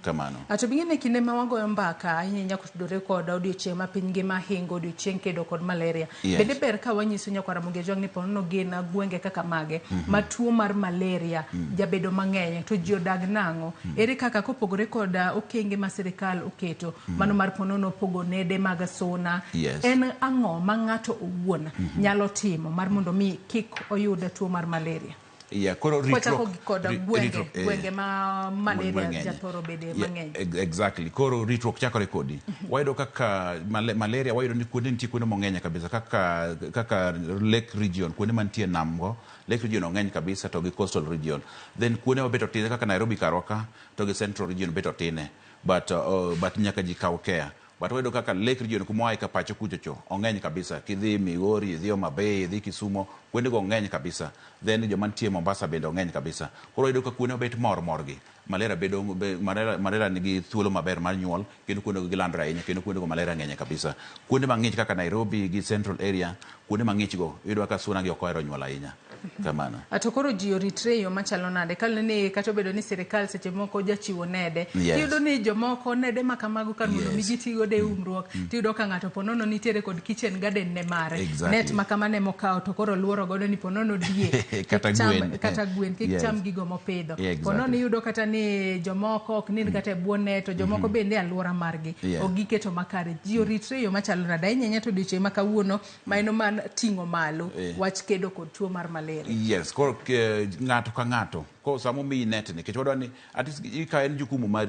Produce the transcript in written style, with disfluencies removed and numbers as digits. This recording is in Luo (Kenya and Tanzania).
Kamano. To bing'e ni kinde ma wagoyo mbaka ahinya ahinya kotudore kod odiochieng' ma piny ngima hingo odiochieng' kedo kod malaria. Bende ber ka wanyiso nyakwar Ramogi Ajwang' ni ponono gin gwenge kaka mage ma tuo mar malaria jabedo mang'eny to ji odag nang'o? Ere kaka kopogore kod okenge ma sirikal oketo mano mar ponono pogo nede mag suna, en ang'o ma ng'ato owuon nyalo timo mar mondo mi kik oyud tuo mar malaria? Yeah, koro Kwachako ritruok gi kod gwenge, gwenge ma malaria mang'eny. jathoro bede mang'eny. Exactly. Koro ritruok chakore kodi. Wayudo kaka malaria, wayudo ni kuonde nitie kuonde mong'eny kabisa kaka Lake Region, kuonde mantie nam go, Lake Region ong'eny kabisa to gi Coastal Region. Then kuonde mabet otine kaka Nairobi karwa ka to gi Central Region bet otine. But nyaka ji kaw care. But wayudo kaka Lake Region kuma oae ka pacho kucho cho ong'eny kabisa. Kidhi Migori, idhi Homa Bay, idhi Kisumo, kuonde go ong'eny kabisa. Then joma nitie Mombasa bende ong'eny kabisa. Koro wayudo ka kuonde mabet mor mor gi, malaria bedo, malaria nigi thuolo maber mar nyuol kendo kuonde go gilandore ahinya kendo kuonde go malaria ng'enye kabisa. Kuonde mang'ich kaka Nairobi gi Central area, kuonde mang'ich go iyudo ka suna gi ok ohero nyuol ahinya. Kamano. To koro ji oritre e yo machalo nade? Kaluwore ni kata obedo ni sirikal seche moko jachiwo nede, tiyudo ni jomoko nede ma kamago kar mondo mi giti godo e umruok, tiyudo ka ng'ato ponono nitiere kod kitchen garden ne mare. Net ma kamano ema okawo to koro luoro godo ni ponono diek, Kata kik cham, gwen. kata gwen, kik cham gigo mopidho. Ponono iyudo kata ni jomoko ok nind kata e bwo net, to jomoko bende e alwora margi ok giketo makare. Ji oritre e yo machalo nade? Ahinya ahinya to odiochieng' ma kawuono ma en man ting'o malo wach kedo kod tuo mar malaria. Yes, koro ng'ato ka ng'ato, koro sama omiyi net ni, nikech wadwa ni at least ka en jukumu mari.